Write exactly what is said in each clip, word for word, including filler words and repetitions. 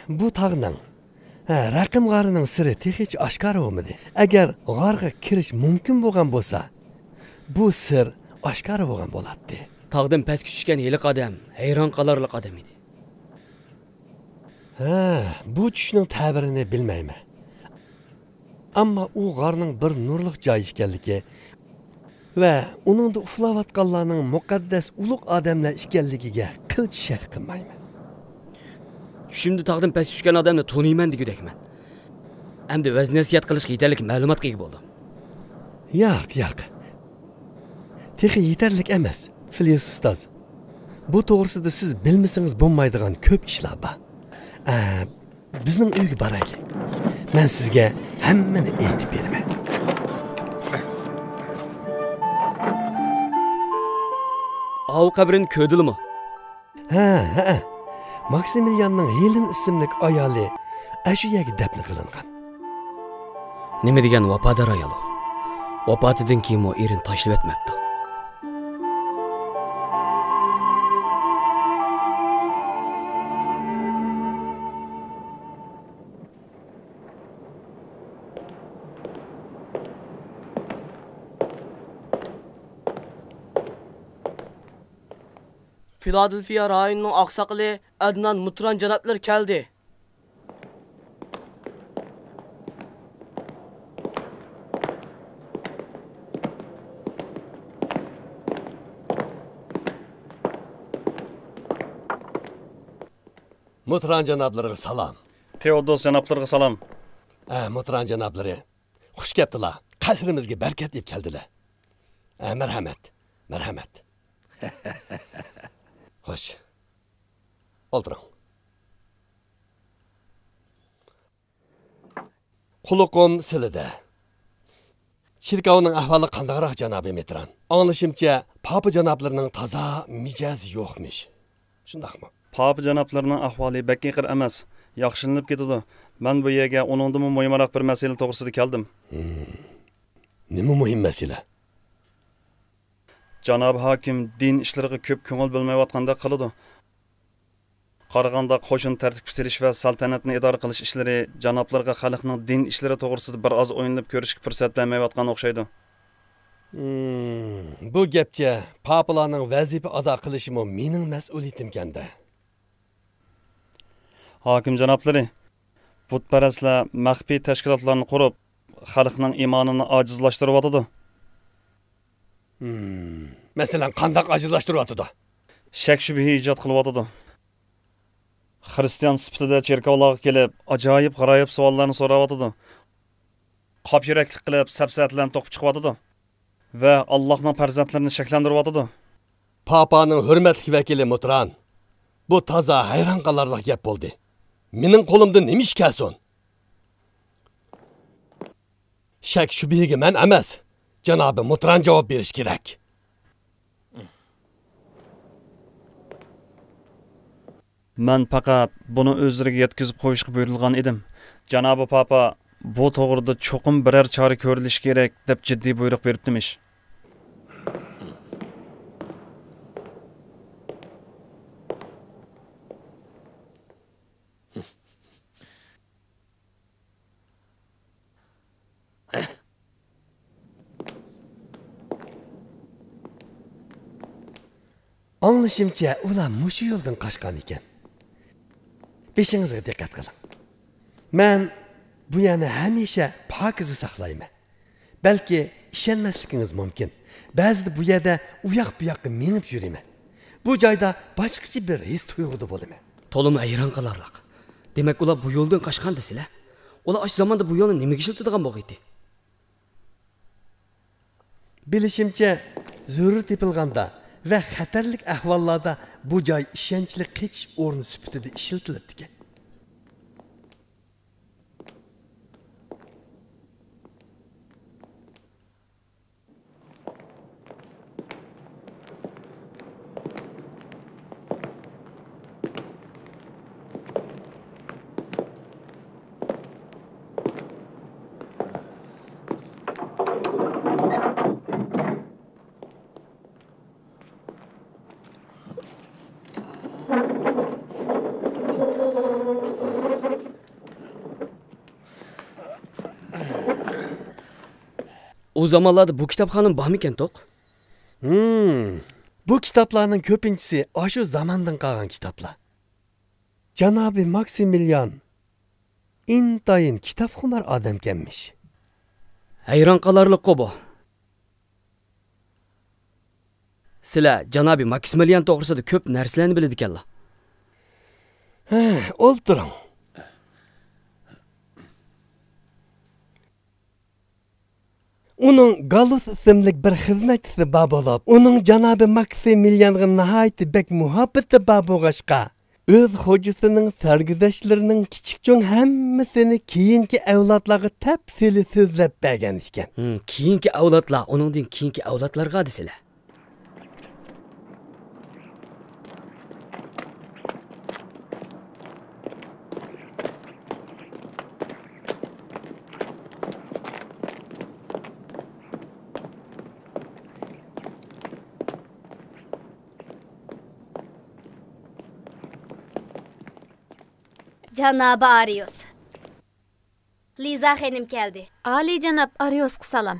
بۇ تاغنىڭ، ھە، رەقىم غارىنىڭ سىرى تېخىچە ئاشكارا بولمىدى. ئەگەر غارغا كىرىش مۇمكىن بولغان بولسا، بۇ سىر ئاشكارا بولغان بولاتتى. تاغدىن پەسكە چۈشكەن ھېلىقى ئادەم ھەيران قالارلىق ئادەم ئىدى. ھە، بۇ چۈشنىڭ تەبىرىنى بىلمەيمەن. ئەمما ئۇ غارنىڭ بىر نۇرلۇق جاي ئىكەنلىكى ۋە ئۇنىڭدا ئۇخلاۋاتقانلارنىڭ مۇقەددەس ئۇلۇغ ئادەملەر ئىكەنلىكىگە قىلچە شەك قىلمايمەن. چۈشۈمدە تاغدىن پەس چۈشكەن ئادەمنى تونۇيمەن دېگۈدەكمەن. ئەمدى ۋەز-نەسىھەت قىلىشقا يېتەرلىك مەلۇماتقا ئىگە بولدۇم. ياق، ياق. تېخى يېتەرلىك ئەمەس، فىليۇس ئۇستاز. بۇ توغرىسىدا سىز بىلمىسىڭىز بولمايدىغان كۆپ ئىشلار بار. ئە، بىزنىڭ ئۆيگە بارايلى. مەن سىزگە ھەممىنى ئېيتىپ بېرىمەن. ئاۋۇ قەبرىنى كۆردىلىمۇ؟ ھە، ھە. ماكسىمىلياننىڭ ھېلېن ئىسىملىك ئايالى ئەشۇ يەرگە دەپنە قىلىنغان. نېمە دېگەن ۋاپادار ئايال ئۇ. ۋاپاتىدىن كېيىنمۇ ئېرىنى تاشلىۋەتمەپتۇ. فىلادېلفىيە رايونىنىڭ ئاقساقىلى ئەدنان مۇتران جانابلىرى كەلدى. مۇتران جانابلىرىغا سالام. تېئودوس جانابلىرىغا سالام. ئە، مۇتران جانابلىرى، خۇش كەپتىلا. قەسرىمىزگە بەرىكەت ئېلىپ كەلدىلە. ئە، مەرھەمەت، مەرھەمەت. خوش. ئولتۇرۇڭ. قۇلىقىم سىلىدە. چېركاۋنىڭ ئەھۋالى قانداقراق، جانابىي مېتران؟ ئاڭلىشىمچە، پاپا جانابلىرىنىڭ تازا مىجەزى يوقمىش. شۇنداقمۇ؟ پاپا جانابلىرىنىڭ ئەھۋالى بەك ئېغىر ئەمەس. ياخشىلىنىپ كېتىدۇ. مەن بۇ يەرگە ئۇنىڭدىنمۇ مۇھىمراق بىر مەسىلە توغرىسىدا كەلدىم. ھىم. نېمە مۇھىم مەسىلە؟ جانابىي ھاكىم دىن ئىشلىرىغا كۆپ كۆڭۈل بۆلمەيۋاتقاندەك قىلىدۇ. قارىغاندا، قوشۇن تەرتىپكە سېلىش ۋە سەلتەنەتنى ئىدارە قىلىش ئىشلىرى جانابلىرىغا خەلقنىڭ دىن ئىشلىرى توغرىسىدا بىر ئاز ئويلىنىپ كۆرۈشكە پۇرسەت بەرمەيۋاتقان ئوخشايدۇ. ھىم، بۇ گەپچە پاپىلارنىڭ ۋەزىپە ئادا قىلىشىمۇ مېنىڭ مەسئۇلىيىتىمكەن-دە. ھاكىم جانابلىرى، بۇتپەرەسلەر مەخپىي تەشكىلاتلارنى قۇرۇپ، خەلقنىڭ ئىمانىنى ئاجىزلاشتۇرۇۋاتىدۇ. ھىم، مەسىلەن، قانداق ئاجىزلاشتۇرۇۋاتىدۇ؟ شەك-شۈبھە ئىجاد قىلىۋاتىدۇ. خىرىستىيان سۈپىتىدە چېركاۋلارغا كېلىپ، ئاجايىپ غارايىپ سوئاللارنى سوراۋاتىدۇ. قاپ يۈرەكلىك قىلىپ، سەپسەتىلەرنى توقۇپ چىقىۋاتىدۇ ۋە ئاللاھنىڭ پەرزەنتلىرىنى شەكلەندۈرۈۋاتىدۇ. پاپانىڭ ھۆرمەتلىك ۋەكىلى مۇتران، بۇ تازا ھەيران قالارلىق گەپ بولدى. مېنىڭ قولۇمدىن نېمە ئىش كەلسۇن؟ شەك-شۈبھىگە مەن ئەمەس، جانابى مۇتران جاۋاب بېرىشى كېرەك. مەن پەقەت بۇنى ئۆزلىرىگە يەتكۈزۈپ قويۇشقا بۇيرۇلغان ئىدىم. جانابى پاپا بۇ توغرىدا چوقۇم بىرەر چارە كۆرۈلۈشى كېرەك، دەپ جىددىي بۇيرۇق بېرىپتىمىش. ئاڭلىشىمچە، ئۇلار مۇشۇ يولدىن قاچقان ئىكەن. بېشىڭىزغا دىققەت قىلىڭ. مەن بۇ يەرنى ھەمىشە پاكىزە ساقلايمەن. بەلكى ئىشەنمەسلىكىڭىز مۇمكىن. بەزىدە بۇ يەردە ئۇياق-بۇياققا مېڭىپ يۈرىمەن. بۇ جايدا باشقىچە بىر ھېس-تۇيغۇدا بولىمەن. تولىمۇ ھەيران قالارلىق. دېمەك، ئۇلار بۇ يولدىن قاچقان دېسىلە؟ ئۇلار ئاشۇ زاماندا بۇ يولنى نېمىگە ئىشلىتىدىغان بولغىيتى؟ بىلىشىمچە، زۆرۈر تېپىلغاندا ۋە خەتەرلىك ئەھۋاللاردا بۇ جاي ئىشەنچلىك قېچىش ئورنى سۈپىتىدە ئىشلىتىلىپتىكەن. ئۇ زامانلاردا بۇ كىتابخانا بارمىكەن توق؟ ھىم. بۇ كىتابلارنىڭ كۆپىنچىسى ئاشۇ زاماندىن قالغان كىتابلار. جانابى ماكسىمىليان ئىنتايىن كىتابخۇمار ئادەمكەنمىش. ھەيران قالارلىققۇ بۇ. سىلەر جانابى ماكسىمىليان توغرىسىدا كۆپ نەرسىلەرنى بىلىدىكەنلا. ھە، ئولتۇرۇڭ. ئۇنىڭ گالۇس ئىسىملىك بىر خىزمەتچىسى بار بولۇپ، ئۇنىڭ جانابى ماكسىمىليانغا ناھايىتى بەك مۇھەببىتى بار بولغاچقا، ئۆز خوجىسىنىڭ سەرگۈزەشتلىرىنىڭ كىچىك چوڭ ھەممىسىنى كېيىنكى ئەۋلادلارغا تەپسىلىي سۆزلەپ بەرگەن ئىكەن. ھىم، كېيىنكى ئەۋلادلار، ئۇنىڭدىن كېيىنكى ئەۋلادلارغا دېسىلە. جانابى ئارىيوس. لىزا خېنىم كەلدى. ئالىيجاناب ئارىيوسقا سالام.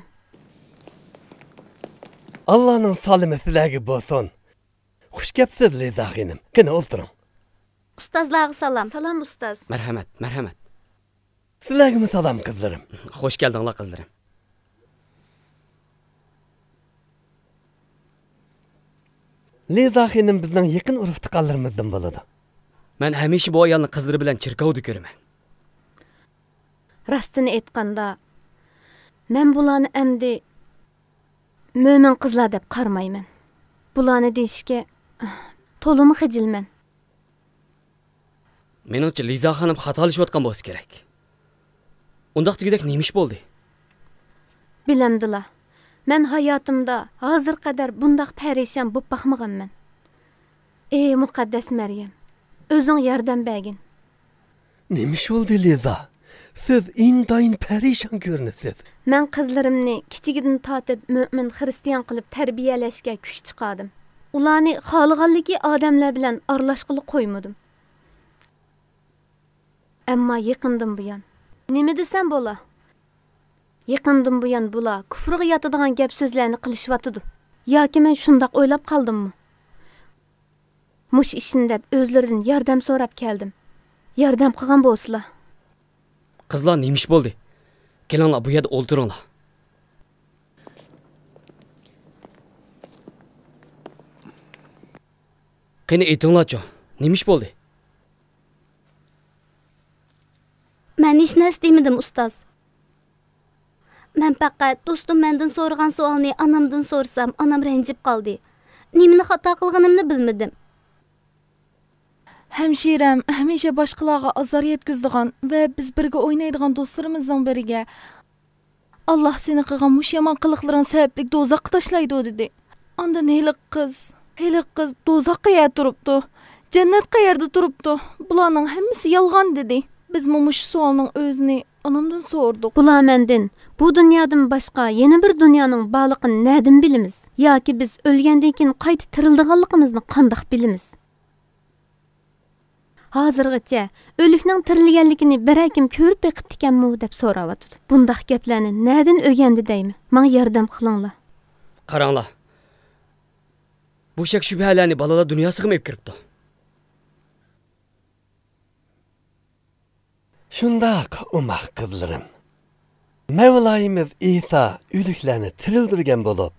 ئاللانىڭ سالىمى سىلەرگە بولسۇن. خۇش كەپسىز، لىزا خېنىم. قېنى، ئولتۇرۇڭ. ئۇستازلارغا سالام. سالام، ئۇستاز. مەرھەمەت، مەرھەمەت. سىلەرگىمۇ سالام، قىزلىرىم. خۇش كەلدىڭلار، قىزلىرىم. لىزا خېنىم بىزنىڭ يېقىن ئۇرۇق-تۇغقانلىرىمىزدىن بولىدۇ. مەن ھەمىشە بۇ ئايالنى قىزلىرى بىلەن چېركاۋدا كۆرىمەن. راستىنى ئېيتقاندا، مەن بۇلارنى ئەمدى مۆمىن قىزلار دەپ قارىمايمەن. بۇلارنى دېيىشكە تولىمۇ خىجىلمەن. مېنىڭچە، لىزا خانىم خاتالىشىۋاتقان بولسا كېرەك. ئۇنداق دېگۈدەك نېمە ئىش بولدى؟ بىلەمدىلا، مەن ھاياتىمدا ھازىرغا قەدەر بۇنداق پەرىشان بولۇپ باقمىغانمەن. ئى مۇقەددەس مەريەم، ئۆزۈڭ ياردەم بەرگىن. نېمە ئىش بولدى، لىزا؟ سىز ئىنتايىن پەرىشان كۆرۈنىسىز. مەن قىزلىرىمنى كىچىكىدىن تارتىپ مۆمىن خىرىستىيان قىلىپ تەربىيەلەشكە كۈچ چىقاردىم. ئۇلارنى خالىغانلىكى ئادەملەر بىلەن ئارىلاشقىلى قويمىدىم. ئەمما يېقىندىن بۇيان، نېمە دېسەم بولا؟ يېقىندىن بۇيان بۇلار كۇفرغا ياتىدىغان گەپ-سۆزلەرنى قىلىشىۋاتىدۇ. ياكى مەن شۇنداق ئويلاپ قالدىممۇ؟ مۇشۇ ئىشنى دەپ ئۆزلىرىدىن ياردەم سوراپ كەلدىم. ياردەم قىلغان بولسىلا. قىزلار، نېمە ئىش بولدى؟ كېلىڭلار، بۇ يەردە ئولتۇرۇڭلار. قېنى، ئېيتىڭلارچۇ، نېمە ئىش بولدى؟ مەن ھېچ نەرسە دېمىدىم، ئۇستاز. مەن پەقەت دوستۇم مەندىن سورىغان سوئالنى ئانامدىن سورىسام، ئانام رەنجىپ قالدى. نېمىنى خاتا قىلغىنىمنى بىلمىدىم. ھەمشىرەم ھەمىشە باشقىلارغا ئازار يەتكۈزىدىغان ۋە بىز بىرگە ئوينايدىغان دوستلىرىمىزنىڭ بىرىگە، «ئاللاھ سېنى قىلغان مۇشۇ يامان قىلىقلىرىڭ سەۋەبلىك دوزاخقا تاشلايدۇ» دېدى. ئاندىن ھېلىقى قىز، ھېلىقى قىز دوزاخ قەيەردە تۇرۇپتۇ، جەننەت قەيەردە تۇرۇپتۇ، بۇلارنىڭ ھەممىسى يالغان دېدى. بىزمۇ مۇشۇ سوئالنىڭ ئۆزىنى ئانامدىن سورىدۇق. بۇلار مەندىن، «بۇ دۇنيادىن باشقا يەنە بىر دۇنيانىڭ بارلىقىنى نەدىن بىلىمىز؟ ياكى بىز ئۆلگەندىن كېيىن قايتا تىرىلىدىغانلىقىمىزنى قانداق بىلىمىز؟» ھازىرغىچە ئۆلۈكنىڭ تىرىلگەنلىكىنى بىرەر كىم كۆرۈپ بېقىپتىكەنمۇ دەپ سوراۋاتىدۇ. بۇنداق گەپلەرنى نەدىن ئۆگەندى دەيمەن؟ ماڭا ياردەم قىلىڭلار. قاراڭلار، بۇ شەك-شۈبھەلەرنى بالىلار دۇنياسىغىمۇ ئېلىپ كىرىپتۇ. شۇنداق، ئوماق قىزلىرىم. مەۋلايىمىز ئىسا ئۆلۈكلەرنى تىرىلدۈرگەن بولۇپ،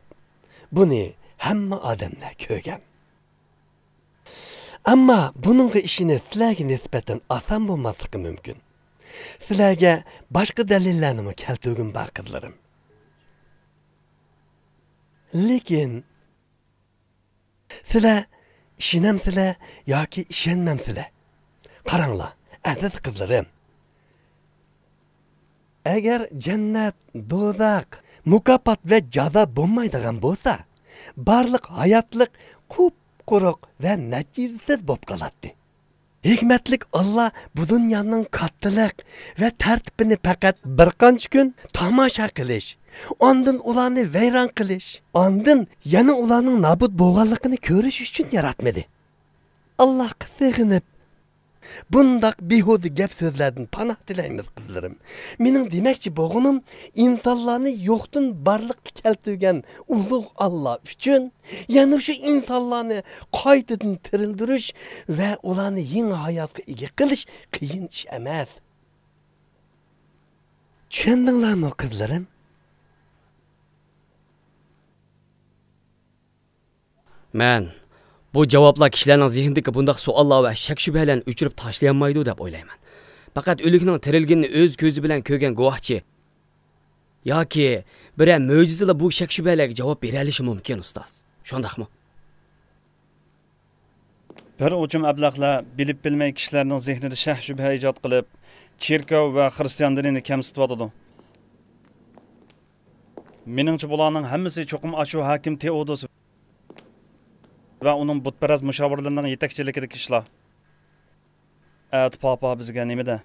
بۇنى ھەممە ئادەملەر كۆرگەن. ئەمما بۇنىڭغا ئىشىنىش سىلەرگە نىسبەتەن ئاسان بولماسلىقى مۇمكىن. سىلەرگە باشقا دەلىللەرنىمۇ كەلتۈرگۈم بار، قىزلىرىم. لېكىن سىلەر ئىشىنەمسىلەر ياكى ئىشەنمەمسىلەر؟ قاراڭلار، ئەزىز قىزلىرىم، ئەگەر جەننەت، دوزاخ، مۇكاپات ۋە جازا بولمايدىغان بولسا، بارلىق ھاياتلىق قۇپقۇرۇق ۋە نەتىجىسىز بولۇپ قالاتتى. ھېكمەتلىك ئاللا بۇ دۇنيانىڭ كاتتىلىق ۋە تەرتىپىنى پەقەت بىر قانچە كۈن تاماشا قىلىش، ئاندىن ئۇلارنى ۋەيران قىلىش، ئاندىن يەنە ئۇلارنىڭ نابۇت بولغانلىقىنى كۆرۈش ئۈچۈن ياراتمىدى. ئاللاغا سېغىنىپ، بۇنداق بىھۇدە گەپ سۆزلەردىن پاناھ تىلەيمىز، قىزلىرىم. مېنىڭ دېمەكچى بولغىنىم، ئىنسانلارنى يوقتىن بارلىققا كەلتۈرگەن ئۇلۇغ ئاللا ئۈچۈن، يەنە شۇ ئىنسانلارنى قايتىدىن تىرىلدۈرۈش ۋە ئۇلارنى يېڭى ھاياتقا ئىگە قىلىش قىيىن ئىش ئەمەس. چۈشەندىڭلارمۇ، قىزلىرىم؟ مەن بۇ جاۋابلار كىشىلەرنىڭ زېھنىدىكى بۇنداق سوئاللار ۋە شەك-شۈبھىلەرنى ئۆچۈرۈپ تاشلىيالمايدۇ دەپ ئويلايمەن. پەقەت ئۆلۈكنىڭ تىرىلگىنىنى ئۆز كۆزى بىلەن كۆرگەن گۇۋاھچى ياكى بىرەر مۆجىزىلا بۇ شەك-شۈبھىلەرگە جاۋاب بېرەلىشى مۇمكىن، ئۇستاز. شۇنداقمۇ؟ بىر ئوچۇم ئەبلەخلەر بىلىپ بىلمەي كىشىلەرنىڭ زېھنىدە شەك-شۈبھە ئىجاد قىلىپ، چېركاۋ ۋە خىرىستىيان دىنىنى كەمسىتىۋاتىدۇ. مېنىڭچە، بۇلارنىڭ ھەممىسى چوقۇم ئاشۇ ھاكىم تېئودوس ۋە ئۇنىڭ بۇتپەرەس مۇشاۋىرلىرىنىڭ يېتەكچىلىكىدىكى ئىشلار. ئەتە پاپا بىزگە نېمە دە؟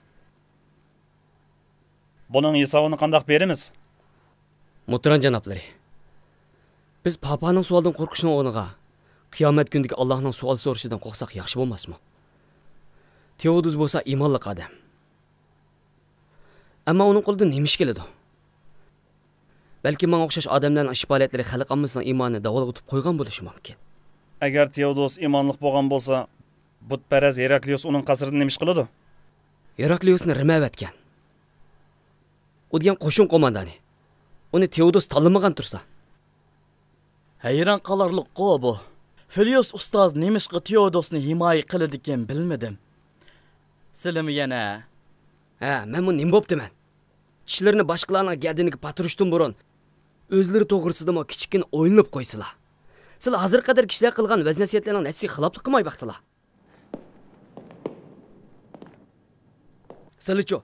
بۇنىڭ ھېسابىنى قانداق بېرىمىز؟ مۇھتەرەم جانابلىرى، بىز پاپانىڭ سوئالدىن قورقۇشنىڭ ئورنىغا، قىيامەت كۈنىدىكى ئاللاھنىڭ سوئال سورىشىدىن قورقساق ياخشى بولماسمۇ؟ تېئودوس بولسا ئىمانلىق ئادەم. ئەمما ئۇنىڭ قولىدىن نېمە ئىش كېلىدۇ؟ بەلكى ماڭا ئوخشاش ئادەملەرنىڭ ئىش پائالىيەتلىرى خەلق ئاممىسىنىڭ ئىمانىنى داۋالغۇتۇپ قويغان بولۇشى مۇمكىن. ئەگەر تېئودوس ئىمانلىق بولغان بولسا، بۇتپەرەس ھېراكلىيۇس ئۇنىڭ قەسرىدە نېمە ئىش قىلىدۇ؟ ھېراكلىيۇسنى رىمەۋەتكەن. ئۇ دېگەن قوشۇن قوماندانى. ئۇنى تېئودوس تاللىمىغان تۇرسا. ھەيران قالارلىققۇ بۇ. فىلىيۇس ئۇستاز نېمىشقا تېئودوسنى ھىمايە قىلىدىكىن بىلمىدىم. سىلىمۇ يەنە؟ ھە، مەنمۇ نېمە بوپتىمەن؟ كىشىلىرىنى باشقىلارنىڭ گەدىنىگە پاتۇرۇشتىن بۇرۇن، ئۆزلىرى توغرىسىدىمۇ كىچىككىنە ئويلىنىپ قويسىلا. سىلەر ھازىرغا قەدەر كىشىلەر قىلغان ۋەز-نەسىھەتلەرنىڭ نەچچىسىگە خىلاپلىق قىلماي باقتىلا. سىلىچۇ؟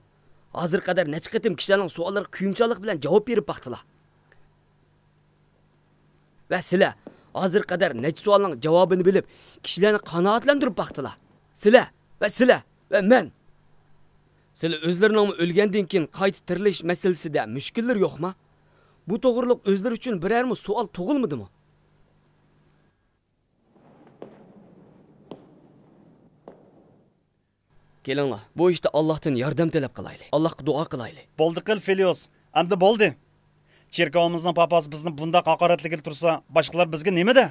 ھازىرغا قەدەر نەچچە قېتىم كىشىلەرنىڭ سوئاللىرىغا كۆيۈمچانلىق بىلەن جاۋاب بېرىپ باقتىلا. ۋە سىلە ھازىرغا قەدەر نەچچە سوئالنىڭ جاۋابىنى بىلىپ، كىشىلەرنى قانائەتلەندۈرۈپ باقتىلا. سىلە ۋە سىلە ۋە مەن. سىلە ئۆزلىرىنىڭمۇ ئۆلگەندىن كېيىن قايتا تىرىلىش مەسىلىسىدە مۈشكۈللىرى يوقما؟ بۇ توغرۇلۇق ئۆزلىرى ئۈچۈن بىرەرمۇ سوئال تۇغۇلمىدىمۇ؟ كېلىڭلار، بۇ ئىشتا ئاللاھتىن ياردەم تەلەپ قىلايلى. ئاللاھقا دۇئا قىلايلى. بولدى قىل، فىلىيوس. ئەمدى بولدى. چېركاۋىمىزنىڭ پاپاسى بىزنى بۇنداق ھاقارەتلىگىلى تۇرسا، باشقىلار بىزگە نېمە دە؟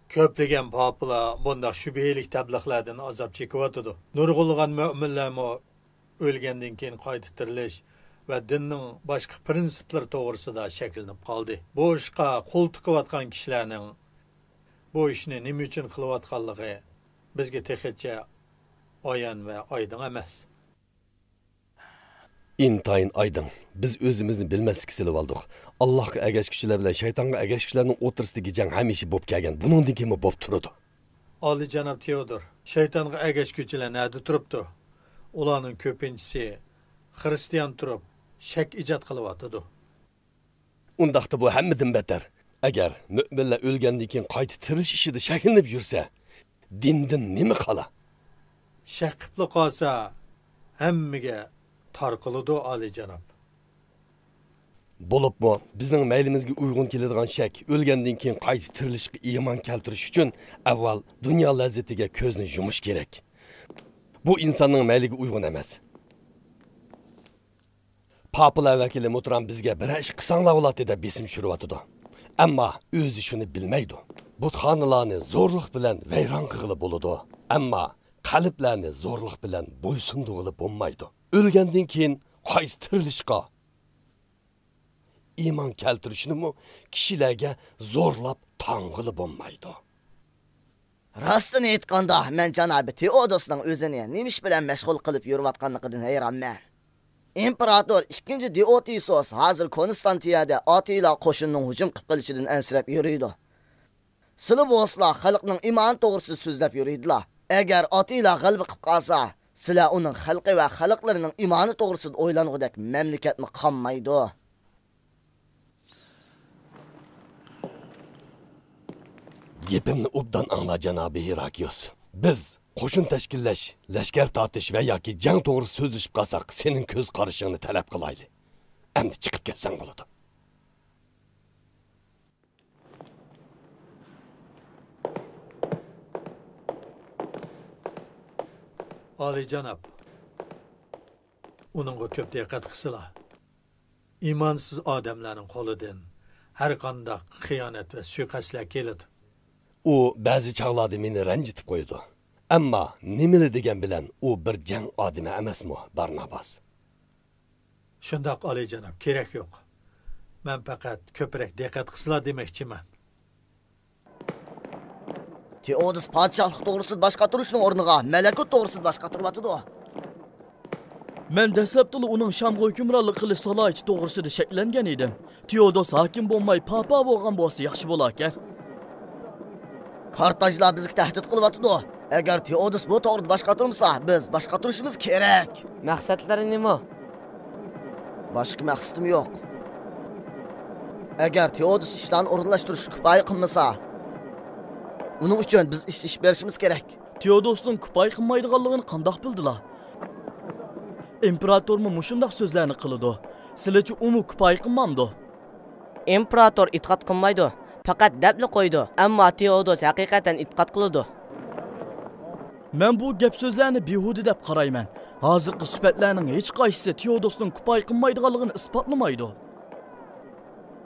كۆپلىگەن پاپىلار بۇنداق شۈبھىلىك تەبلىغلەردىن ئازاب چېكىۋاتىدۇ. نۇرغۇنلىغان مۆمىنلەرمۇ ئۆلگەندىن كېيىن قايتا تىرىلىش ۋە دىننىڭ باشقا پىرىنسىپلىرى توغرىسىدا شەكلىنىپ قالدى. بۇ ئىشقا قول تىقىۋاتقان كىشىلەرنىڭ بۇ ئىشنى نېمە ئۈچۈن قىلىۋاتقانلىقى بىزگە تېخىچە ئايان ۋە ئايدىڭ ئەمەس. ئىنتايىن ئايدىڭ. بىز ئۆزىمىزنى بىلمەسلىككە سېلىۋالدۇق. ئاللاھقا ئەگەشكۈچىلەر بىلەن شەيتانغا ئەگەشكۈچىلەرنىڭ ئوتتۇرىسىدىكى جەڭ ھەمىشە بولۇپ كەلگەن. بۇنىڭدىن كېيىنمۇ بولۇپ تۇرىدۇ. ئالىيجاناب تېئودور، شەيتانغا ئەگەشكۈچىلەر نەدە تۇرۇپتۇ؟ ئۇلارنىڭ كۆپىنچىسى خىرىستىيان تۇرۇپ، شەك ئىجاد قىلىۋاتىدۇ. ئۇنداقتا بۇ ھەممىدىن بەتتەر. ئەگەر مۆمىنلەر ئۆلگەندىن كېيىن قايتا تىرىلىش ئىشىدا شەكلىنىپ يۈرسە، دىندىن نېمە قالا؟ شەك قىپلا قالسا، ھەممىگە تارقىلىدۇ، ئالىيجاناب. بولۇپمۇ بىزنىڭ مەيلىمىزگە ئۇيغۇن كېلىدىغان شەك، ئۆلگەندىن كېيىن قايتا تىرىلىشقا ئىمان كەلتۈرۈش ئۈچۈن ئەۋۋەل دۇنيا لەززىتىگە كۆزنى يۇمۇش كېرەك. بۇ ئىنساننىڭ مەيلىگە ئۇيغۇن ئەمەس. پاپىلار ۋەكىلى مۇترام بىزگە بىرەر ئىش قىلساڭلار بولاتتى دەپ بېسىم چۈشۈرۈۋاتىدۇ. ئەمما ئۆزى شۇنى بىلمەيدۇ. بۇتخانىلارنى زورلۇق بىلەن ۋەيران قىلغىلى بولىدۇ. ئەمما قەلبلەرنى زورلۇق بىلەن بويسۇندۇرغىلى بولمايدۇ. ئۆلگەندىن كېيىن قايتا تىرىلىشقا ئىمان كەلتۈرۈشنىمۇ كىشىلەرگە زورلاپ تاڭغىلى بولمايدۇ. راستىنى ئېيتقاندا، مەن جانابى تېئودوسنىڭ ئۆزىنى نېمە ئىش بىلەن مەشغۇل قىلىپ يۈرۈۋاتقانلىقىدىن ھەيرانمەن. ئىمپېراتور ئىككىنچى دىئوتىسوس ھازىر كونستانتىيەدە ئاتىلا قوشۇننىڭ ھۇجۇم قىلىپ قېلىشىدىن ئەنسىرەپ يۈرىدۇ. سىلە بولسىلا خەلقنىڭ ئىمانى توغرىسىدا سۆزلەپ يۈرىدىلا. ئەگەر ئاتىلا غەلىبە قىلىپ قالسا، سىلە ئۇنىڭ خەلقى ۋە خەلقلىرىنىڭ ئىمانى توغرىسىدا ئويلانغۇدەك مەملىكەتمۇ قالمايدۇ. گېپىمنى ئوبدان ئاڭلا، جانابى ھېراكلىيۇس. بىز قوشۇن تەشكىللەش، لەشكەر تارتىش ۋە ياكى جەڭ توغرىسىدا سۆزلىشىپ قالساق، سېنىڭ كۆز قارىشىڭنى تەلەپ قىلايلى. ئەمدى چىقىپ كەتسەڭ بولىدۇ. ئالىيجاناب، ئۇنىڭغا كۆپ دىققەت قىلسىلا. ئىمانسىز ئادەملەرنىڭ قولىدىن ھەرقانداق خىيانەت ۋە سۇيىقەستلەر كېلىدۇ. ئۇ بەزى چاغلاردا مېنى رەنجىتىپ قويىدۇ. ئەمما نېمىلا دېگەن بىلەن ئۇ بىر جەڭ ئادىمى ئەمەسمۇ، بارناباس؟ شۇنداق، ئالىيجاناب، كېرەك يوق. مەن پەقەت كۆپرەك دىققەت قىلسىلا دېمەكچىمەن. تېئودوس پادىشاھلىق توغرىسىدا باش قاتۇرۇشنىڭ ئورنىغا مەلەكۇت توغرىسىدا باش قاتۇرۇۋاتىدۇ. مەن دەسلەپتىلا ئۇنىڭ شامغا ھۆكۈمرانلىق قىلىش سالاھىيىتى توغرىسىدا شەكلەنگەن ئىدىم. تېئودوس ھاكىم بولماي، پاپا بولغان بولسا ياخشى بولاركەن. كارتاژلار بىزگە تەھدىت قىلىۋاتىدۇ. ئەگەر تېئودوس بۇ توغرىدا باش قاتۇرمىسا، بىز باش قاتۇرۇشىمىز كېرەك. مەقسەتلىرى نېمە؟ باشقا مەقسىتىم يوق. ئەگەر تېئودوس ئىشلارنى ئورۇنلاشتۇرۇشقا كۇپايە قىلمىسا، ئۇنىڭ ئۈچۈن بىز ئىش ئېلىپ بېرىشىمىز كېرەك. تېئودوسنىڭ كۇپايە قىلمايدىغانلىقىنى قانداق بىلدىلا؟ ئىمپېراتورمۇ مۇشۇنداق سۆزلەرنى قىلىدۇ. سىلىچە ئۇمۇ كۇپايە قىلمامدۇ؟ ئىمپېراتور ئېتىقاد قىلمايدۇ، پەقەت دەپلا قويىدۇ. ئەمما تېئودوس ھەقىقەتەن ئېتىقاد قىلىدۇ. مەن بۇ گەپ-سۆزلەرنى بىھۇدە دەپ قارايمەن. ھازىرقى سۈپەتلەرنىڭ ھېچقايسىسى تېئودوسنىڭ كۇپايە قىلمايدىغانلىقىنى ئىسپاتلىمايدۇ.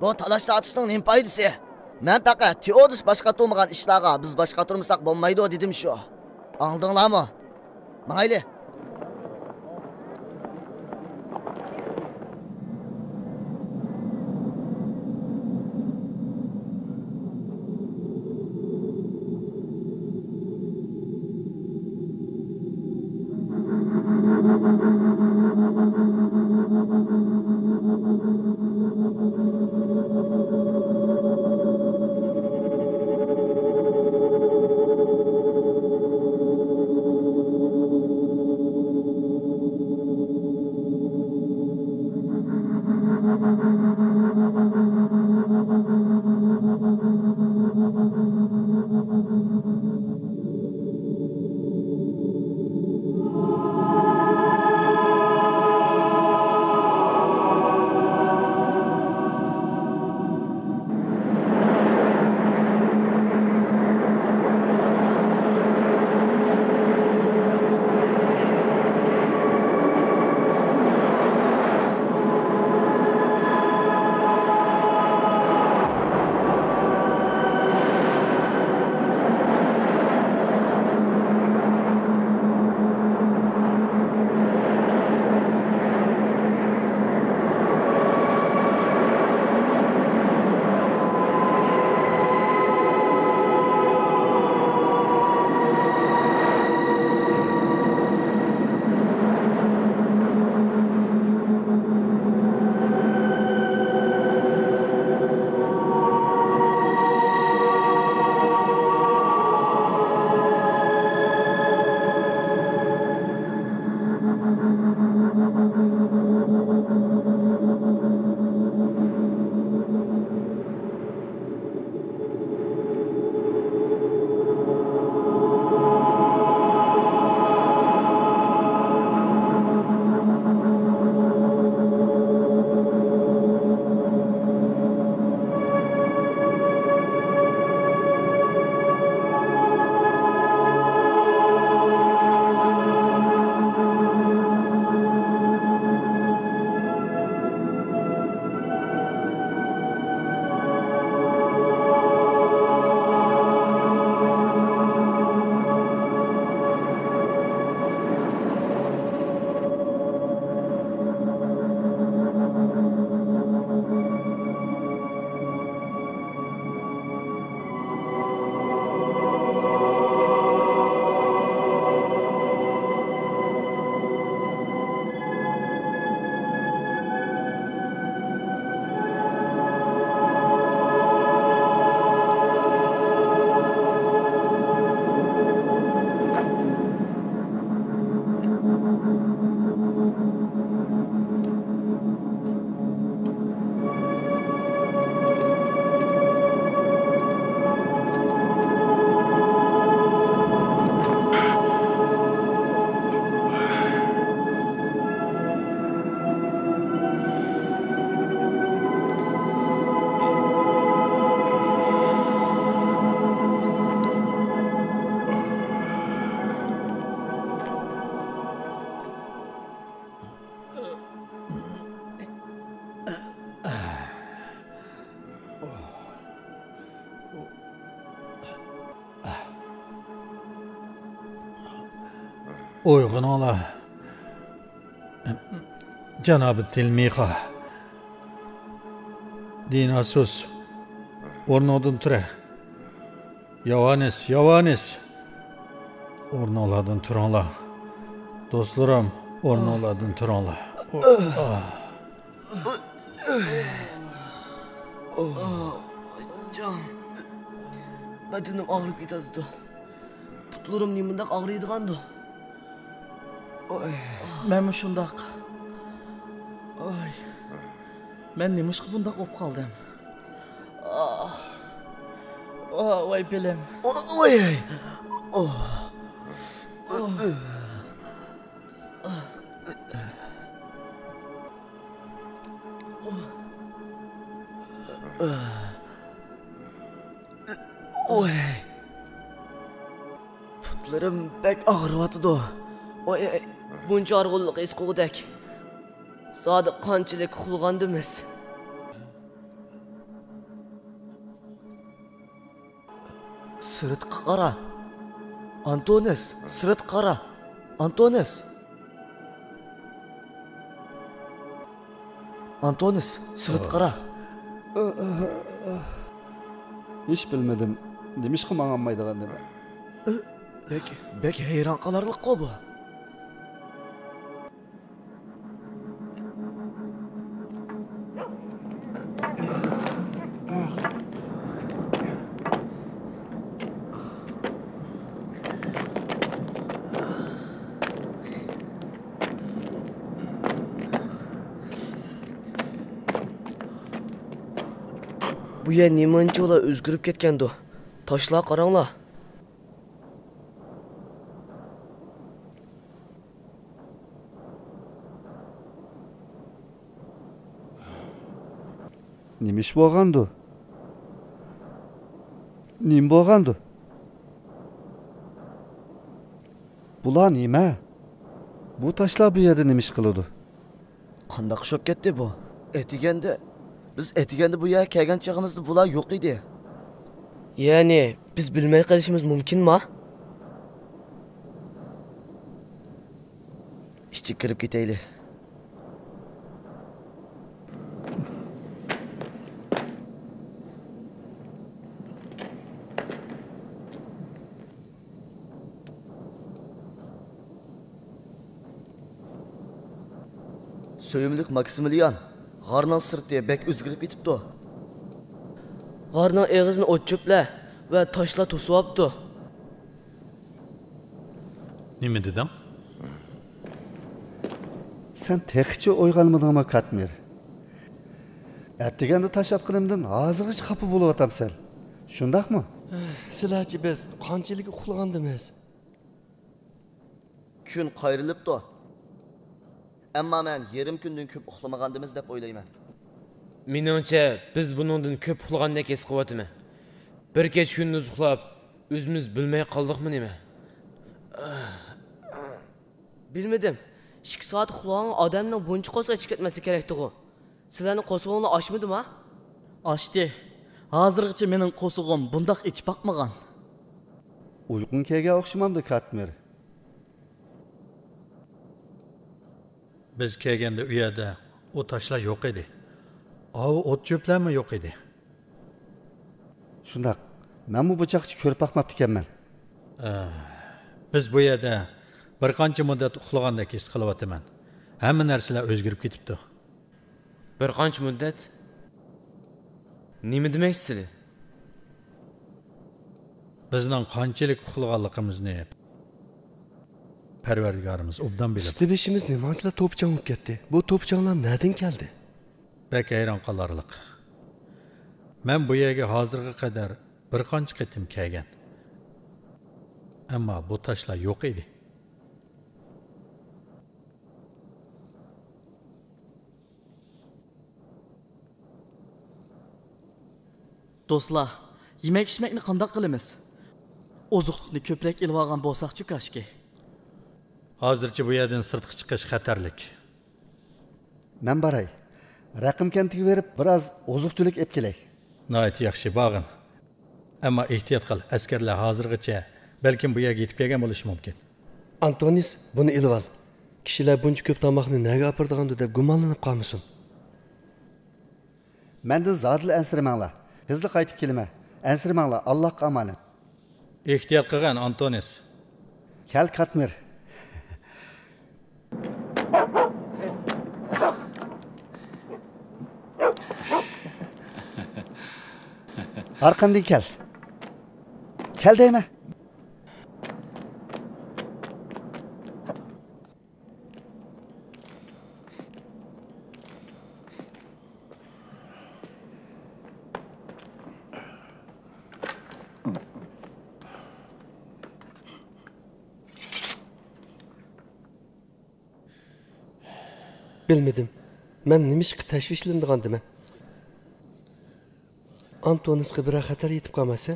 بۇ تالاش-تارتىشنىڭ نېمە پايدىسى؟ مەن پەقەت تېئودوس باش قاتۇرمىغان ئىشلارغا بىز باش قاتۇرمىساق بولمايدۇ دېدىم شۇ. ئاڭلىدىڭلارمۇ؟ ماڭايلى. ئويغىنىڭلار. جانابى تىلمىخا. دىناسۇس. ئورنۇڭدىن تۇرە. ياۋانىس، ياۋانىس. ئورنۇڭلاردىن تۇرۇڭلار. دوستلىرىم، ئورنۇڭلاردىن تۇرۇڭلار. جان. بەدىنىم ئاغرىپ كېتىۋاتىدۇ. پۇتلىرىم نېمانداق ئاغرىيدىغاندۇ؟ ئوي. مەنمۇ شۇنداق. ئوي. مەن نېمىشقا بۇنداق بولۇپ قالدىم؟ ئاھ. ئاھ، ۋاي بېلىم. ئوي. ئوھ. ئوي. پۇتلىرىم بەك ئاغرىۋاتىدۇ. ئوي، بۇنچە ھارغىنلىق ھېس قىلغۇدەك. زادى قانچىلىك ئۇخلىغاندىمىز؟ سىرتقا قارا. ئانتونىس، سىرتقا قارا. ئانتونىس. ئانتونىس، سىرتقا قارا. ھېچ بىلمىدىم. نېمىشقا ماڭالمايدىغاندىم؟ بەك، بەك ھەيران قالارلىققۇ بۇ. بۇ يەر نېمانچىۋالا ئۆزگىرىپ كەتكەندۇ؟ تاشلارغا قاراڭلار. نېمە ئىش بولغاندۇ؟ نېمە بولغاندۇ؟ بۇلار نېمە؟ بۇ تاشلار بۇ يەردە نېمە ئىش قىلىدۇ؟ قانداق ئوخشاپ كەتتى بۇ؟ ئەتىگەندە، بىز ئەتىگەندە بۇ يەرگە كەلگەن چېغىمىزدا بۇلار يوق ئىدى. يەنى، بىز بىلمەي قېلىشىمىز مۇمكىنما؟ ئىچىگە كىرىپ كېتەيلى. سۆيۈملۈك ماكسىمىلىيان، غارنىڭ سىرتى بەك ئۆزگىرىپ كېتىپتۇ. غارنىڭ ئېغىزىنى ئوت-چۆپلەر ۋە تاشلار توسۇۋاپتۇ. نېمە دېدىڭ؟ سەن تېخىچە ئويغانمىدىڭمۇ، كاتمىر؟ ئەتىگەندە تاش ئاتقىنىمدىن ھازىرغىچە خاپا بولۇۋاتامسەن، شۇنداقمۇ؟ سىلەرچە بىز قانچىلىك ئۇخلىغاندىمىز؟ كۈن قايرىلىپتۇ. ئەمما مەن يېرىم كۈندىن كۆپ ئۇخلىمىغاندىمىز دەپ ئويلايمەن. مېنىڭچە، بىز بۇنىڭدىن كۆپ ئۇخلىغاندەك ھېس قىلىۋاتىمەن. بىر كېچە كۈندۈز ئۇخلاپ، ئۆزىمىز بىلمەي قالدۇقمۇ نېمە؟ بىلمىدىم. ئىككى سائەت ئۇخلىغانغا ئادەمنىڭ بۇنچە قورسىقى ئېچىپ كەتمەسلىكى كېرەكتىغۇ. سىلەرنىڭ قورسىقىڭلار ئاچمىدىما؟ ئاچتى. ھازىرغىچە مېنىڭ قورسىقىم بۇنداق ئېچىپ باقمىغان. ئۇيقۇڭ كەلگەن ئوخشىمامدۇ، كاتمىر؟ بىز كەلگەندە ئۇ يەردە ئۇ تاشلار يوق ئىدى. ئاۋۇ ئوت-چۆپلەرمۇ يوق ئىدى. شۇنداق. مەنمۇ بۇ چاغقىچە كۆرۈپ باقماپتىكەنمەن. ئە، بىز بۇ يەردە بىر قانچە مۇددەت ئۇخلىغاندەك ھېس قىلىۋاتىمەن. ھەممە نەرسىلەر ئۆزگىرىپ كېتىپتۇ. بىر قانچە مۇددەت؟ نېمە دېمەكچىسىلەر؟ بىزنىڭ قانچىلىك ئۇخلىغانلىقىمىزنى پەرۋەردىگارىمىز ئوبدان بىلىدۇ. ئۈستى بېشىمىز نېمانچىلا توپا-چاڭ بولۇپ كەتتى؟ بۇ توپا-چاڭلار نەدىن كەلدى؟ بەك ھەيران قالارلىق. مەن بۇ يەرگە ھازىرغا قەدەر بىر قانچە قېتىم كەلگەن. ئەمما بۇ تاشلار يوق ئىدى. دوستلار، يېمەك-ئىچمەكنى قانداق قىلىمىز؟ ئوزۇقلۇقنى كۆپرەك ئېلىۋالغان بولساقچۇ كاشكى. ھازىرچە بۇ يەردىن سىرتقا چىقىش خەتەرلىك. مەن باراي. رەقىم كەنتىگە بېرىپ، بىراز ئوزۇق-تۈلۈك ئېلىپ كېلەي. ناھايىتى ياخشى، بارغىن. ئەمما ئېھتىيات قىل، ئەسكەرلەر ھازىرغىچە بەلكىم بۇ يەرگە يېتىپ كەلگەن بولۇشى مۇمكىن. ئانتونىس، بۇنى ئېلىۋال. كىشىلەر بۇنچە كۆپ تاماقنى نەگە ئاپىرىدىغاندۇ دەپ گۇمانلىنىپ قالمىسۇن. مەندىن زادىلا ئەنسىرىمەڭلار. تېزلا قايتىپ كېلىمەن. ئەنسىرىمەڭلار، ئاللاھقا ئامانەت. ئېھتىيات قىلغىن، ئانتونىس. كەل، كاتمىر. ئارقامدىن كەل. كەل دەيمەن. بىلمىدىم. مەن نېمىشقا تەشۋىشلىنىدىغاندىمەن؟ ئانتونىسقا بىرەر خەتەر يېتىپ قالماسا؟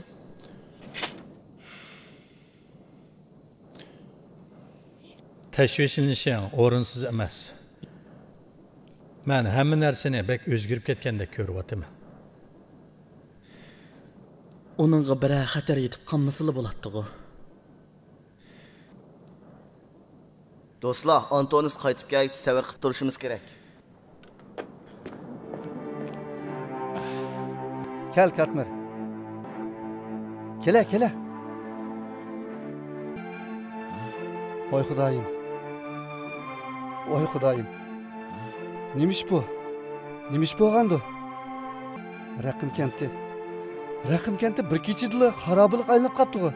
تەشۋىشلىنىشىڭ ئورۇنسىز ئەمەس. مەن ھەممە نەرسىنى بەك ئۆزگىرىپ كەتكەندەك كۆرۈۋاتىمەن. ئۇنىڭغا بىرەر خەتەر يېتىپ قالمىسىلا بولاتتىغۇ. دوستلار، ئانتونىس قايتىپ كەلگۈچە سەۋر قىلىپ تۇرۇشىمىز كېرەك. كەل، كاتمىر. كېلە، كېلە. ۋاي خۇدايىم. ۋاي خۇدايىم. نېمە ئىش بۇ؟ نېمە ئىش بولغاندۇ؟ رەقىم كەنتى. رەقىم كەنتى بىر كېچىدىلا خارابىلىققا ئايلىنىپ قاپتىغۇ.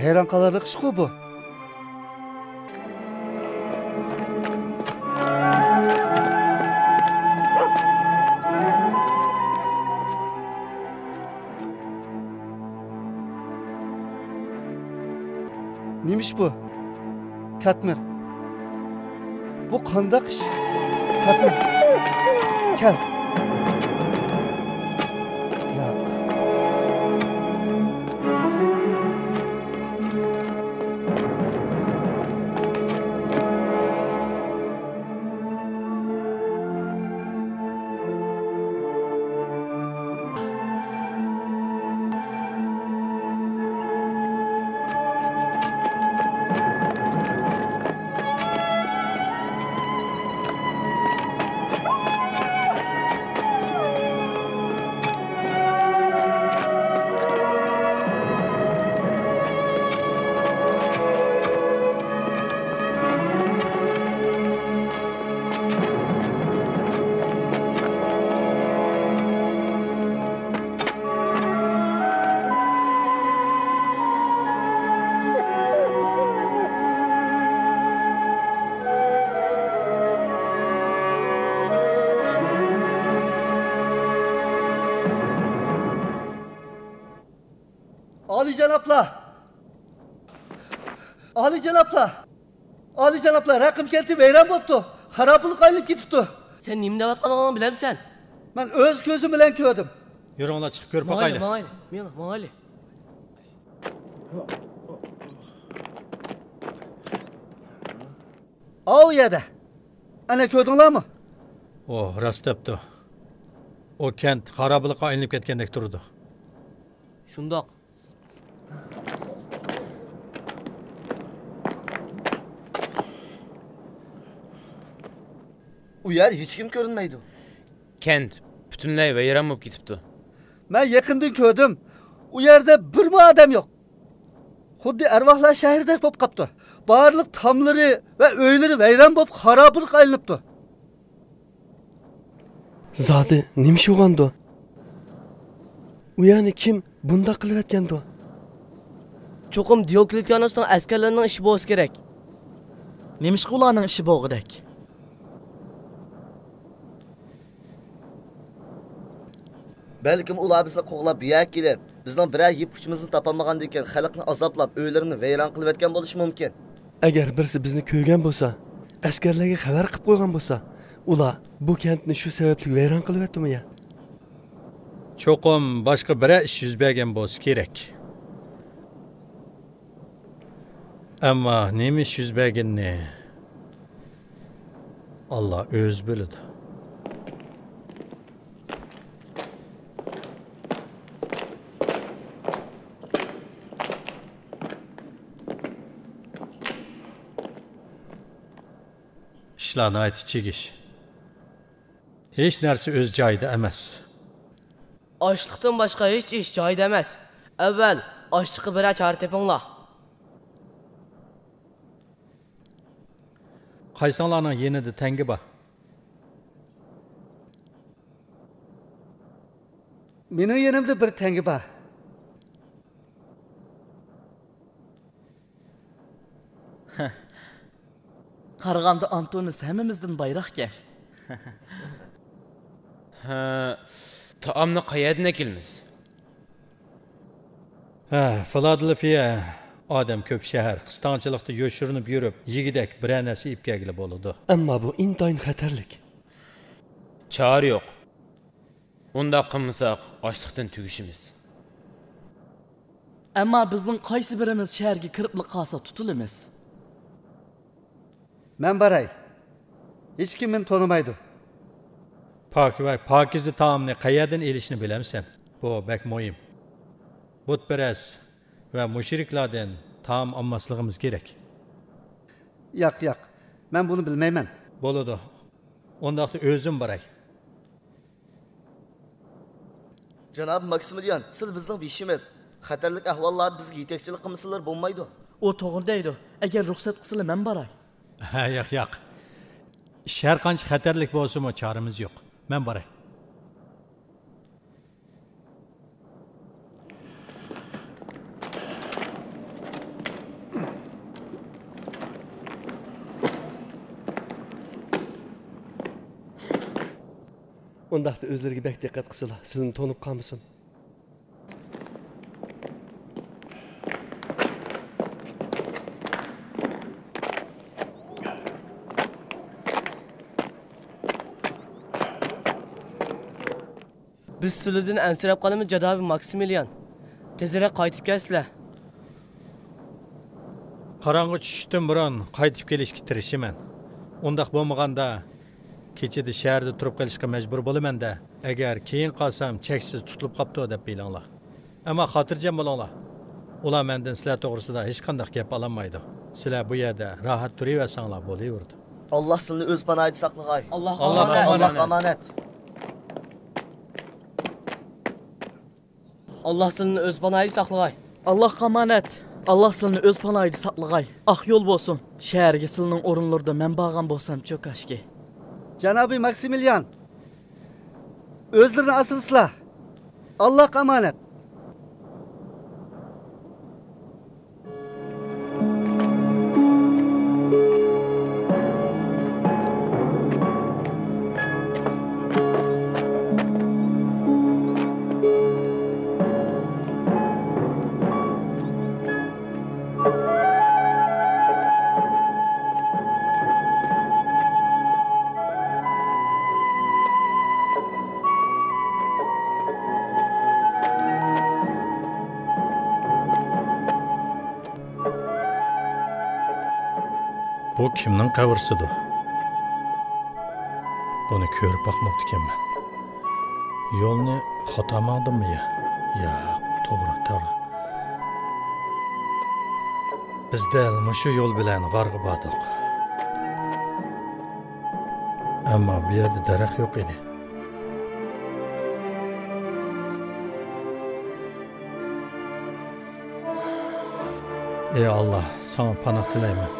ھەيران قالارلىق ئىشقۇ بۇ. نېمە ئىش بۇ؟ كاتمىر. بۇ قانداق ئىش؟ كاتمىر. كەل. ياق. ئالىيجانابلار! ئالىيجانابلار! ئالىيجانابلار، رەقىم كەنتى ۋەيران بوپتۇ. خارابىلىققا ئايلىنىپ كېتىپتۇ. سەن نېمە دەۋاتقانلىقىڭنى بىلەمسەن؟ مەن ئۆز كۆزۈم بىلەن كۆردۈم. يۈرۈڭلار، چىقىپ كۆرۈپ باقايلى. ماڭايلى، ماڭايلى، ماڭايلى. ئاۋۇ يەردە. ئەنە كۆردۈڭلارمۇ؟ ئۇ راست دەپتۇ. ئۇ كەنت خارابىلىققا ئايلىنىپ كەتكەندەك تۇرىدۇ. شۇنداق. ئۇ يەر ھېچكىم كۆرۈنمەيدۇ. كەنت پۈتۈنلەي ۋەيران بولۇپ كېتىپتۇ. مەن يېقىندىن كۆردۈم. ئۇ يەردە بىرمۇ ئادەم يوق. خۇددى ئەرۋاھلار شەھىرىدەك بولۇپ قاپتۇ. بارلىق تاملىرى ۋە ئۆيلىرى ۋەيران بولۇپ خارابىلىققا ئايلىنىپتۇ. زادى نېمە ئىش بولغاندۇ؟ ئۇ يەرنى كىم بۇنداق قىلىۋەتكەندۇ؟ چوقۇم دىيوكلېتىئانۇسنىڭ ئەسكەرلىرىنىڭ ئىشى بولسا كېرەك. نېمىشقا ئۇلارنىڭ ئىشى بولغۇدەك؟ بەلكىم ئۇلار بىزنى قوغلاپ بۇ يەرگە كېلىپ، بىزنىڭ بىرەر يىپ ئۇچىمىزنى تاپالمىغاندىكىن، خەلقنى ئازابلاپ، ئۆيلىرىنى ۋەيران قىلىۋەتكەن بولۇشى مۇمكىن. ئەگەر بىرسى بىزنى كۆرگەن بولسا، ئەسكەرلەرگە خەۋەر قىلىپ قويغان بولسا، ئۇلار بۇ كەنتنى شۇ سەۋەبلىك ۋەيران قىلىۋەتتىمۇ يا؟ چوقۇم باشقا بىرەر ئىش يۈز بەرگەن بولسا كېرەك. ئەمما نېمە ئىش يۈز بەرگىنىنى ئاللا ئۆزى بىلىدۇ. ئىشلار ناھايىتى چىگىش. ھېچ نەرسە ئۆز جايىدا ئەمەس. ئاشلىقتىن باشقا ھېچ ئىش جايىدا ئەمەس. ئەۋۋەل ئاشلىققا بىرەر چارە تېپىڭلار. قايسىڭلارنىڭ يېنىدا تەڭگە بار؟ مېنىڭ يېنىمدا بىر تەڭگە بار. قارىغاندا ئانتونىس ھەممىمىزدىن بايراقكەن. ھە، تائامنى قەيەردىن ئەكېلىمىز؟ ھە، فىلادېلفىيە ئادەم كۆپ شەھەر، قىستاڭچىلىقتا يوشۇرۇنۇپ يۈرۈپ، يېگۈدەك بىرەر نەرسە ئېلىپ كەلگىلى بولىدۇ. ئەمما بۇ ئىنتايىن خەتەرلىك. چارە يوق. ئۇنداق قىلمىساق، ئاچلىقتىن تۈگىشىمىز. ئەمما بىزنىڭ قايسى بىرىمىز شەھەرگە كىرىپلا قالسا، تۇتۇلىمىز. مەن باراي. ھېچكىم مېنى تونۇمايدۇ. پاك-، ۋاي، پاكىزە تائامنى قەيەردىن ئېلىشنى بىلەمسەن؟ بۇ بەك مۇھىم. بۇتپەرەس ۋە مۇشرىكلاردىن تائام ئالماسلىقىمىز كېرەك. ياق، ياق. مەن بۇنى بىلمەيمەن. بولىدۇ. ئۇنداقتا ئۆزۈم باراي. جانابى ماكسىمىليان، سىز بىزنىڭ بېشىمىز. خەتەرلىك ئەھۋاللاردا بىزگە يېتەكچىلىك قىلمىسىلىلا بولمايدۇ. ئۇ توغرا دەيدۇ. ئەگەر رۇخسەت قىلسىلا مەن باراي. ھە، ياق، ياق. ئىش ھەر قانچە خەتەرلىك بولسىمۇ چارىمىز يوق. مەن باراي. ئۇنداقتا ئۆزلىرىگە بەك دىققەت قىلسىلا، سىلىنى تونۇپ قالمىسۇن. بىز سىلىدىن ئەنسىرەپ قالىمىز، جانابى ماكسىمىليان. تېزرەك قايتىپ كەلسىلە. قاراڭغۇ چۈشۈشتىن بۇرۇن قايتىپ كېلىشكە تىرىشىمەن. ئۇنداق بولمىغاندا، كېچىدە شەھەردە تۇرۇپ قېلىشقا مەجبۇر بولىمەن-دە. ئەگەر كېيىن قالسام، چەكسىز تۇتۇلۇپ قاپتۇ دەپ بىلىڭلار. ئەمما خاتىرجەم بولۇڭلار. ئۇلار مەندىن سىلەر توغرىسىدا ھېچقانداق گەپ ئالالمايدۇ. سىلەر بۇ يەردە راھەت تۇرۇۋەرسەڭلار بولۇۋېرىدۇ. ئاللا سىلىنى ئۆز پاناھىدا ساقلىغاي. ئاللاھقا ئاللاھقا ئامانەت. ئامانەت. ئاللاھقا ئامانەت. ئاللا سىلىنى ئۆز پاناھىدا ساقلىغاي. ئاللاھقا ئامانەت. ئاللا سىلىنى ئۆز پاناھىدا ساقلىغاي. ئاق يول بولسۇن. شەھەرگە سىلىنىڭ ئورۇنلىرىدا مەن بارغان بولسامچۇ كاشكى. جانابى ماكسىمىليان، ئۆزلىرىنى ئاسرىسىلا. ئاللاھقا ئامانەت. بۇ كىمنىڭ قەبرىسىدۇ؟ بۇنى كۆرۈپ باقماپتىكەنمەن. يولنى خاتا ماڭدىممۇ يا؟ ياق، توغرا، توغرا. بىز دەل مۇشۇ يول بىلەن غارغا باردۇق. ئەمما بۇ يەردە دەرەخ يوق ئىدى. ئى ئاللا، ساڭا پاناھ تىلەيمەن.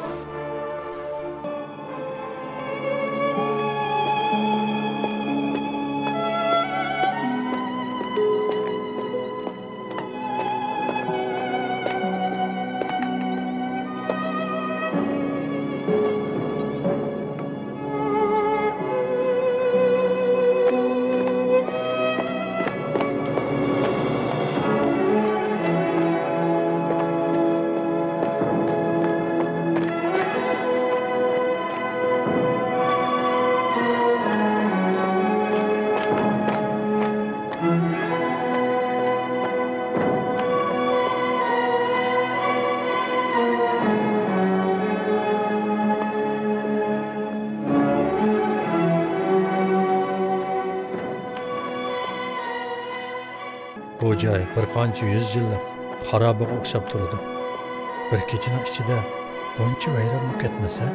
بۇ جاي بىر قانچە يۈز يىللىق خارابىغا ئوخشاپ تۇرىدۇ. بىر كېچىنىڭ ئىچىدە بۇنچە ۋەيران بولۇپ كەتمەس ھە؟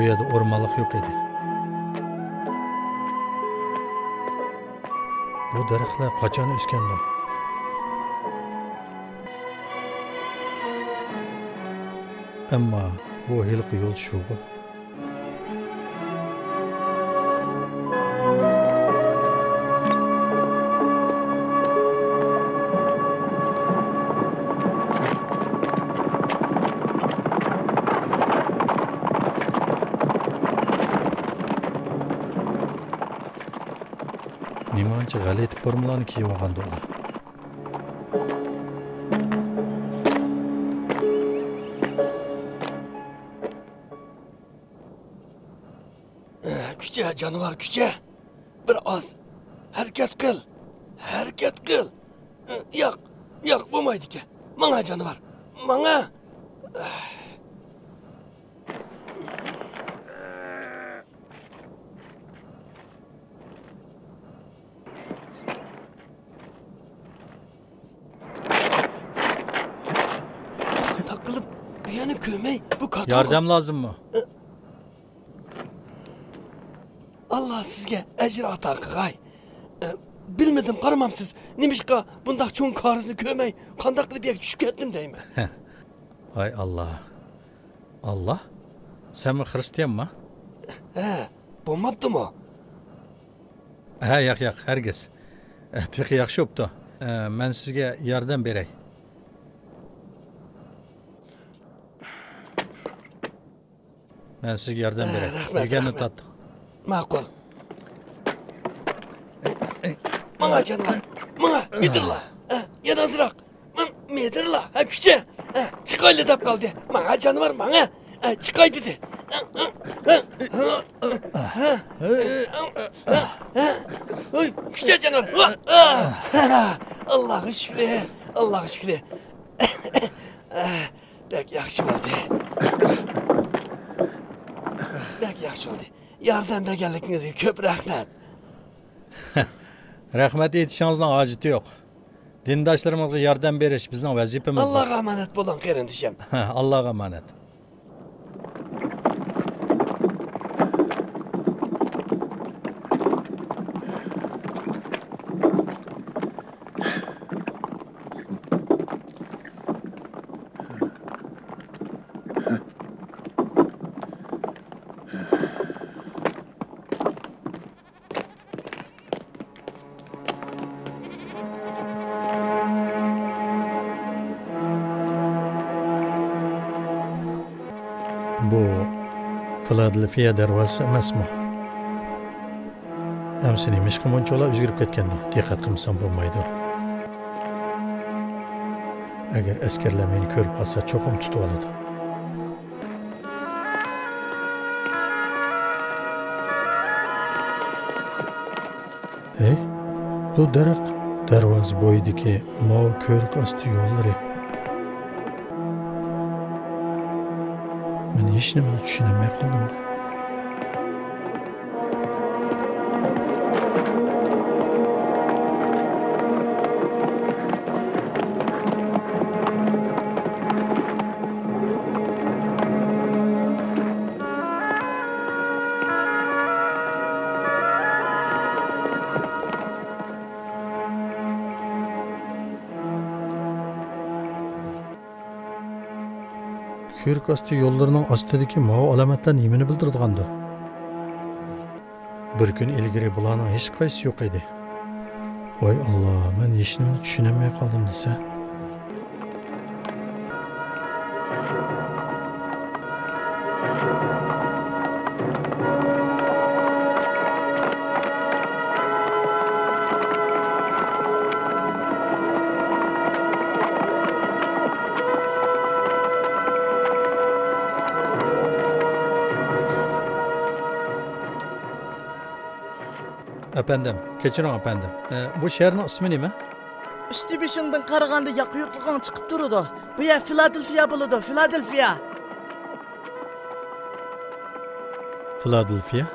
بۇ يەردە ئورمانلىق يوق ئىدى. بۇ دەرەخلەر قاچان ئۆسكەندۇ؟ ئەمما بۇ ھېلىقى يول شۇغۇ. نېمانچە غەلىتە فورمىلارنى كىيىۋالغاندۇ ئۇلار؟ كۈچە، جانىۋار، كۈچە! بىر ئاز ھەرىكەت قىل! ھەرىكەت قىل! ياق، ياق، بولمايدىكەن. ماڭا، جانىۋار، ماڭا! قانداق قىلىپ بۇ يەرنى كۆرمەي بۇ كاتالوگ؟ ياردەم لازىممۇ؟ ئاللا سىزگە ئەجىر ئاتا قىلغاي. ئە، بىلمىدىم، قارىمامسىز، نېمىشقا بۇنداق چوڭ كارىزنى كۆرمەي قانداق قىلىپ يەرگە چۈشۈپ كەتتىم دەيمەن. ھاي ئاللا. ئاللا؟ سەنمۇ خىرىستىيانما؟ ھە، بولماپتىمۇ؟ ھە، ياق، ياق، ھەرگىز. ئە، تېخى ياخشى بوپتۇ. ئە، مەن سىزگە ياردەم بېرەي. مەن سىزگە ياردەم ھە، بېرەي. رەھمەت، دېگەننى رەھمەت. تارت. ماقۇل. ئەي، ئەي. ماڭا، جانىۋار، ماڭا، مىدىرلا. ھە، يەنە ئازراق. مىدىرلا، ھە، كۈچە. ھە، چىقايلى دەپ قالدى. ماڭا، جانىۋار، ماڭا. ھە، چىقاي دېدى. ھە، كۈچە، جانىۋار. ئاللاغا شۈكرى، ئاللاغا شۈكرى. بەك ياخشى بولدى. بەك ياخشى بولدى. ياردەم بەرگەنلىكىڭىزگە كۆپ رەھمەت. رەھمەت ئېيتىشىڭىزنىڭ ھاجىتى يوق. دىنداشلىرىمىزغا ياردەم بېرىش بىزنىڭ ۋەزىپىمىزدۇر. ئاللاغا ئامانەت بولۇڭ، قېرىندىشىم. ئاللاغا ئامانەت. بۇ فىلادېلفىيە دەرۋازىسى ئەمەسمۇ؟ ئەمسە نېمىشقا مۇنچىۋالا ئۆزگىرىپ كەتكەندۇ؟ دىققەت قىلمىسام بولمايدۇ. ئەگەر ئەسكەرلەر مېنى كۆرۈپ قالسا، چوقۇم تۇتۇۋالىدۇ. ھەي، بۇ دەرەخ، دەرۋازا بويىدىكى ماۋۇ كۆۋرۈك ئاستى يوللىرى. مەن ھېچنېمىنى چۈشىنەلمەي قالدىم. كۆۋرۈك ئاستى يوللىرىنىڭ ئاستىدىكى ماۋۇ ئالامەتلەر نېمىنى بىلدۈرىدىغاندۇ؟ بىر كۈن ئىلگىرى بۇلارنىڭ ھېچقايسىسى يوق ئىدى. ۋاي ئاللا، مەن ھېچنېمىنى چۈشىنەلمەي قالدىم دېسە. ئەپەندىم، كەچۈرۈڭ ئەپەندىم. ئە، بۇ شەھەرنىڭ ئىسمى نېمە؟ ئۈستى بېشىڭدىن قارىغاندا ياقا يۇرتلۇقۇڭ چىقىپ تۇرىدۇ. بۇ يەر فىلادېلفىيە بولىدۇ، فىلادېلفىيە. فىلادېلفىيە؟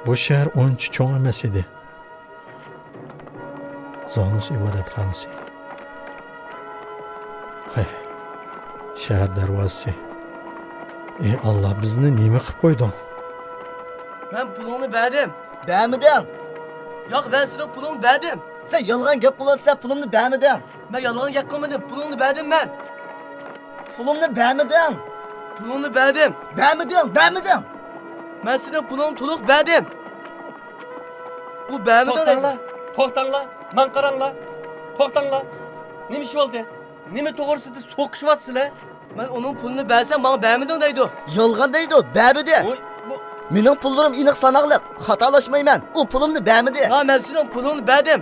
بۇ شەھەر ئۇنچە چوڭ ئەمەس ئىدى. زانۇس ئىبادەتخانىسى. ھەي، شەھەر دەرۋازىسى. ئى ئاللا، بىزنى نېمە قىلىپ قويدۇڭ؟ مەن پۇلۇڭنى بەردىم. بەرمىدىڭ. ياق، مەن سېنىڭ پۇلۇڭنى بەردىم. سەن يالغان گەپ قىلىۋاتىسەن، پۇلۇمنى بەرمىدىڭ. مەن يالغان گەپ قىلمىدىم، پۇلۇڭنى بەردىم مەن. پۇلۇمنى بەرمىدىڭ. پۇلۇڭنى بەردىم. بەرمىدىڭ، بەرمىدىڭ. مەن سېنىڭ پۇلۇڭنى تولۇق بەردىم. ئۇ بەرمىدىڭ دەيدۇ. توختاڭلار، توختاڭلار، ماڭا قاراڭلار. توختاڭلار. نېمە ئىش بولدى؟ نېمە توغرىسىدا سوقۇشۇۋاتىسىلەر؟ مەن ئۇنىڭ پۇلىنى بەرسەم، ماڭا بەرمىدىڭ دەيدۇ. يالغان دەيدۇ، بەرمىدى. ۋوي، بۇ مېنىڭ پۇللىرىم ئېنىق ساناقلىق، خاتالاشمايمەن. ئۇ پۇلۇمنى بەرمىدى. ھا، مەن سېنىڭ پۇلۇڭنى بەردىم.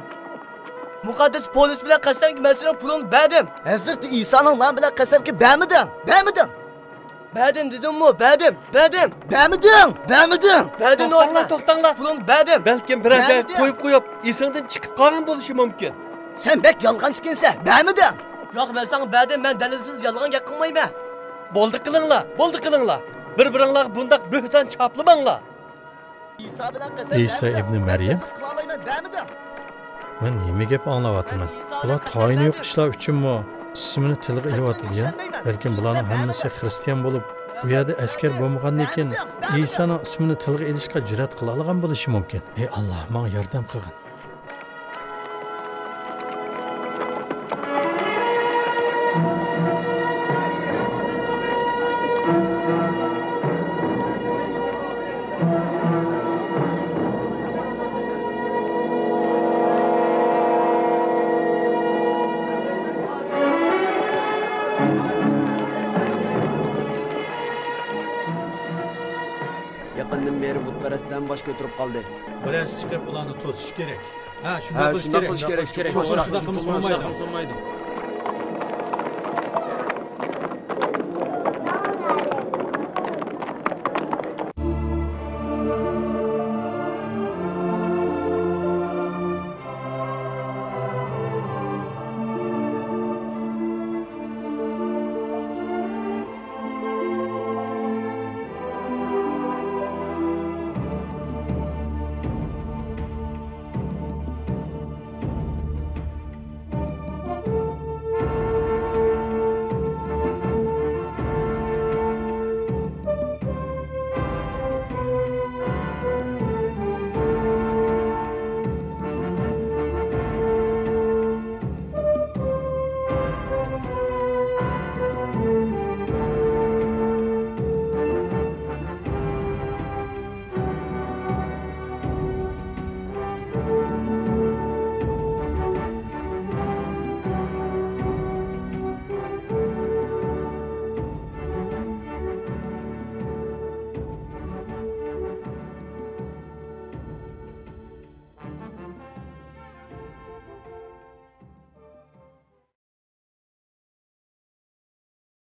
مۇقەددەس پولۇس بىلەن قەسەمكى، مەن سېنىڭ پۇلۇڭنى بەردىم. ھەزرىتى ئىسانىڭ نامى بىلەن قەسەمكى، بەرمىدىڭ، بەرمىدىڭ. بەردىم دېدىممۇ؟ بەردىم، بەردىم. بەرمىدىڭ، بەرمىدىڭ. بەردىم، توختاڭلار، توختاڭلار. پۇلۇڭنى بەردىم. بەلكىم بىرەر جايغا قويۇپ قويۇپ، ئېسىڭدىن چىقىپ قالغان بولۇشى مۇمكىن. سەن بەك يالغانچىكەنسەن، بەرمىدىڭ. ياق، مەن ساڭا بەردىم، مەن دەلىلسىز يالغان گەپ قىلمايمەن. بولدى قىلىڭلار، بولدى قىلىڭلار. بىر-بىرىڭلارغا بۇنداق بۆھتان چاپلىماڭلار. ئىسا ئىبنى مەريەم؟ مەن نېمە گەپ ئاڭلاۋاتىمەن؟ بۇلار تايىنى يوق ئىشلار ئۈچۈنمۇ ئىسمىنى تىلغا ئېلىۋاتىدۇ يا؟ بەلكىم بۇلارنىڭ ھەممىسى خىرىستىيان بولۇپ، بۇ يەردە ئەسكەر بولمىغاندىن كېيىن ئىسانىڭ ئىسمىنى تىلغا ئېلىشقا جۈرئەت قىلالىغان بولۇشى مۇمكىن. ئەي ئاللا، ماڭا ياردەم قىلغىن. يېقىندىن بېرى بۇتپەرەسلەرمۇ باش كۆتۈرۈپ قالدى. بىرەرسى چىقىپ ئۇلارنى توسۇش كېرەك. ھە، شۇنداق قىلىش كېرەك. شۇنداق قىلىش كېرەك. شۇنداق قىلمىسا بولمايدۇ.